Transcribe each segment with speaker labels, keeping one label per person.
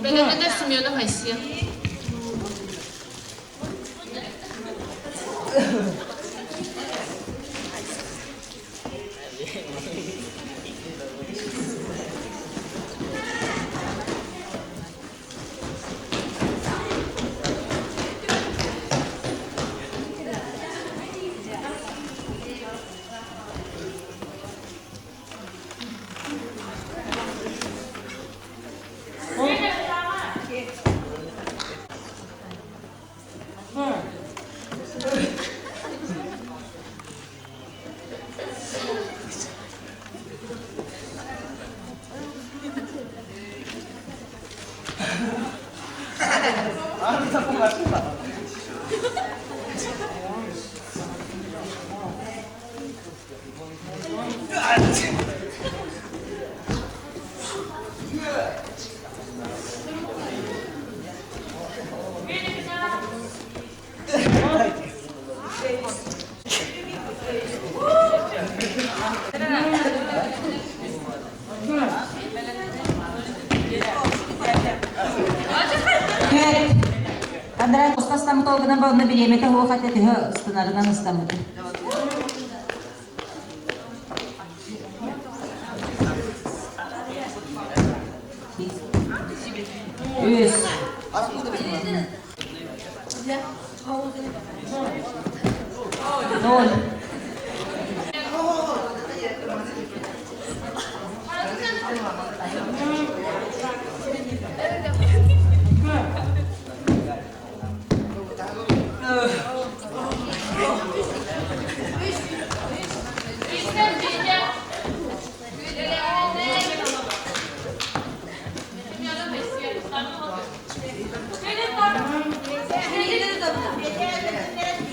Speaker 1: Бэлэмнэнэр Семенов Айсен.
Speaker 2: Андрей устастаммыт ол гынан бириэмэтэ суох этэ төһө ыстынарынан ыстаммыта. Үс. Ноль.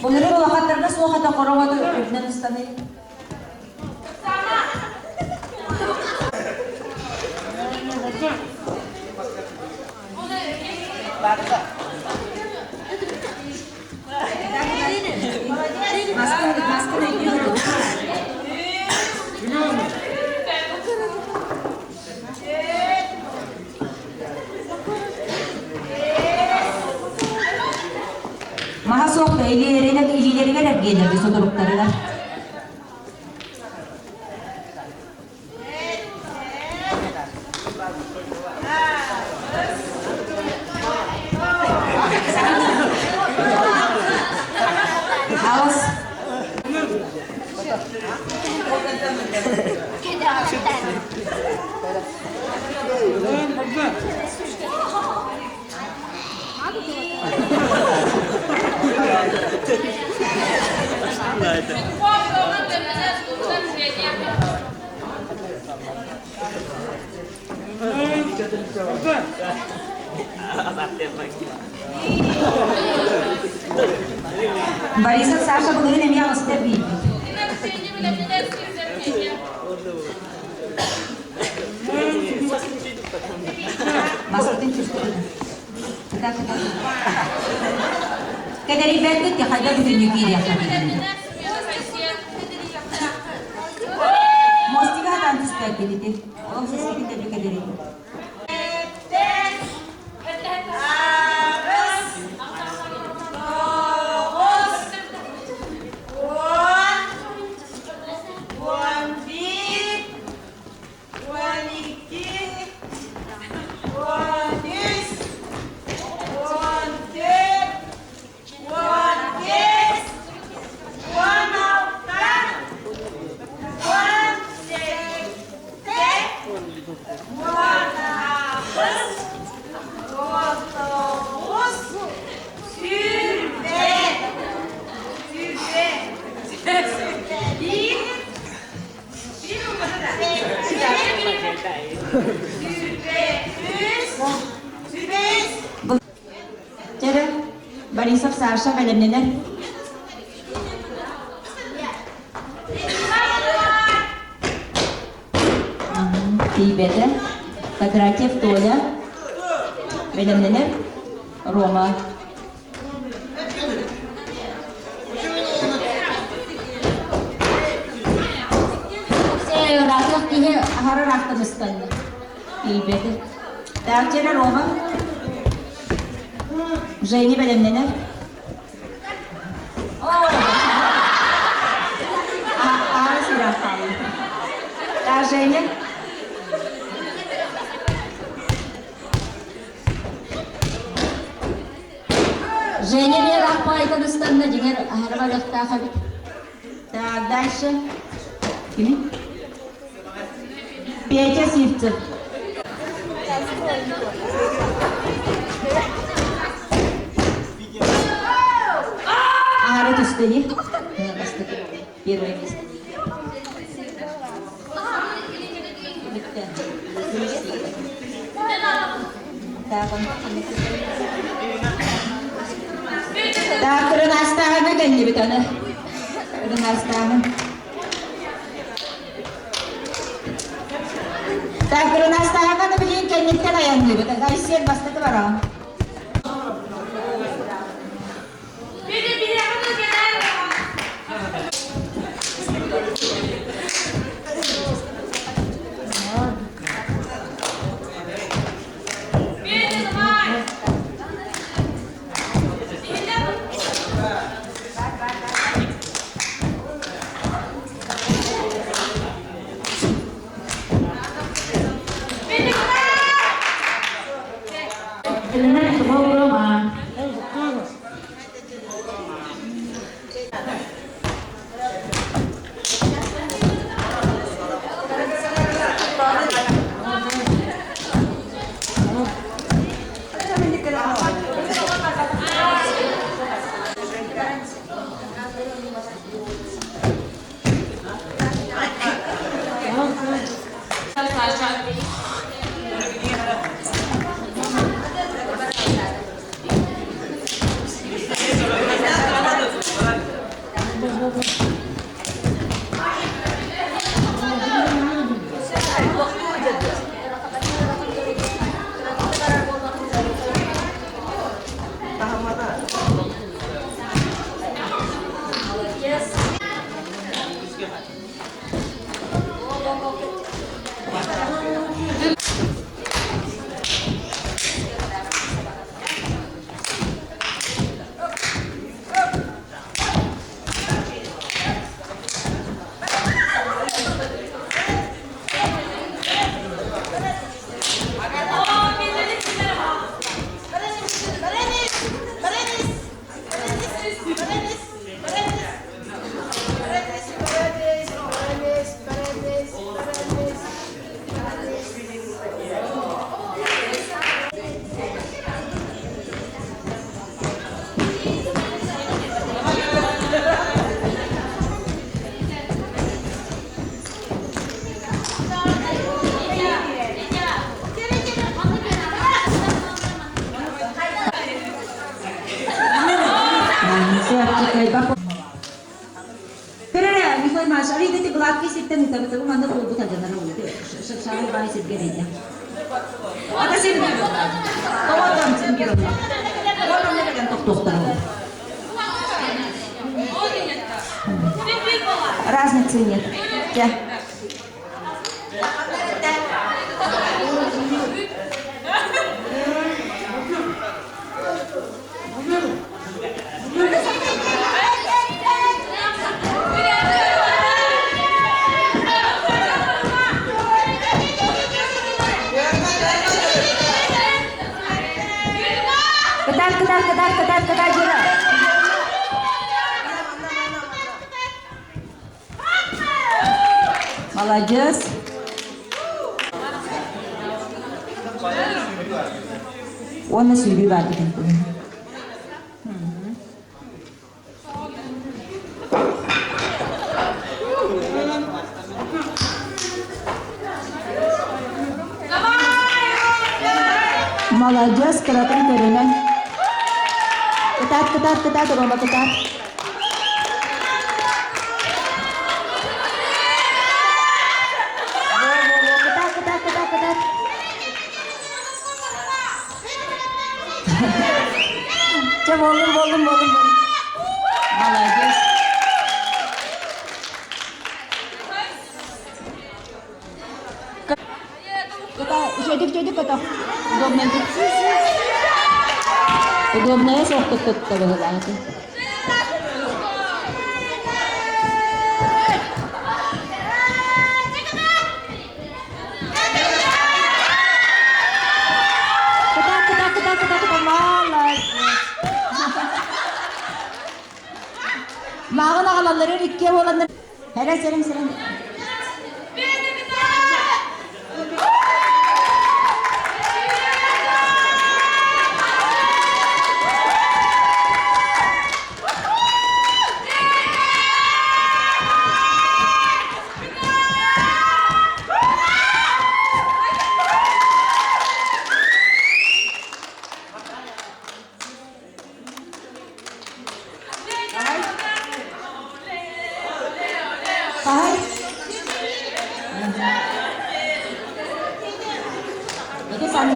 Speaker 2: Былырыр улахаттарга суох ата хороҕоту үрдүнэн ыстаныы. Маскын өйдүүр. Маһа суох илиилэринэн илиилэригэр эргиэннэргэ сутуруктарыгар. Хаос. Борисов Саша былырыын эмиэ аҕыста биирбит. Маскытын түстүн. Кэдэрийбэппит хайда бүтүннүү киириэххэ. Мостига хатан түспэккит ити. Ол сискитин дэлби кэдэрийбит.
Speaker 1: 13, 16, 17, 18, 19, 20, 21,
Speaker 2: Чэрэ, Борисов Саша бэлэмнэнэр. Тиийбэтэ. Кондратьев Толя бэлэмнэнэр. Рома. Ыраахлах киһи аһара ыраахтан ыстанна. Тиийбэтэ. Так, чэрэ Рома. Женя бэлэмнэнэр. Аара сыраах хаалла. Так, Женя. Женя Вера аппаайтан ыстанна, дьиҥэр аһара барыахтаах эбит. Так, дальше. Кими? Петя Сивцев. Аһара түстэ дии. Первое место. Так, кырынастааһына кэллибит аны. Кырынастааһын. Так, кырынастааһына билигин кэнниттэн айанныыбыт. Айсен бастакы бараҕын. Кыайбат Көрөрө, Михаил Иванович, арыйда ти гладкий сиртэн ытабыт, манна буолбут алдьанар Шапшаҕай баай сиргэ эрэйдэ. Ата сиргэ Тоҕотон сиргэ Онно кэлэн тохтуохтара. Разницы нет. Чэ. Кытар, кытар, кытар, кытар, кытар, Жора. Молодец. Уонна сүүрүү баар дигэн Молодец, кыратын көрүнэн. Кытаат, кытаат, кытаат, Рома, кытаат. Кытаат, кытаат, кытаат, кытаат. Чэ, буоллун, буоллун, буоллун, буоллун. Молодец. Үчүгэйдик, үчүгэйдик көтөх. Удобнайдык. Удобная суохтук тутта быһылааты. Кытаат, кытаат, кытаат, кытаат, кытаат, молодец. Мааҕын аҕалалларын иккиэ буоланнар Эрэ сэрэн сэрэн. Хаһан? Ити сан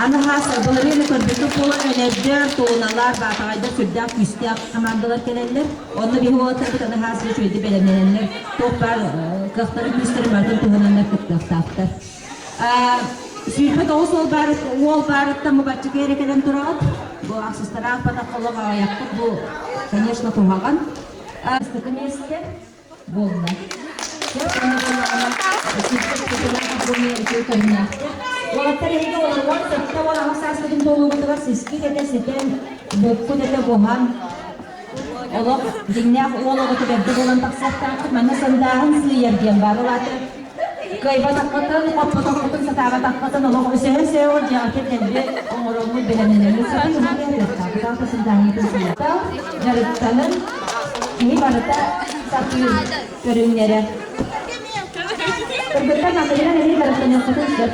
Speaker 2: Аны хас былырыын көрбүтүк буолан өнөрдөр, тууналар, баатаҕайдар сүрдээх күүстээх командалар кэлэллэр. Онно биһи уолаттарбыт аны хас үчүгэйдик бэлэмнэнэллэр. Туох баар кыахтарын күүстэрин барытын туһананнар кыттыахтаахтар. 29 уол баар уол баарыттан бу баччыка эрэ кэлэн тураҕыт. Бу ахсыстараах батах олох аҕыйахпыт бу, конечно, куһаҕан. Бастакы миэстэ буолла. Уолаттар эһиги олоргон 78 сааскытын туолуубутугар сискит этэ ситэн, буккут этэ буһан, олох дьиҥнээх уол оҕото бэрдэ буолан тахсыахтааххыт. Манна сандааһын сыыйар диэн баар. Ол аата кыайбатаххытын, хоппотоххутун, сатаабатаххытын олох өсөһө-өсөһө дьиэҕитин дэлби оҥороҥҥут бэлэмнэнэҥҥит сатыы сындааһыҥҥытын сыыйар. Дьарыктанын киһи барыта сатыыр көрүҥнэрэ. Кыргыттар манныгынан эмиэ дьарыктаныаххытын сөп.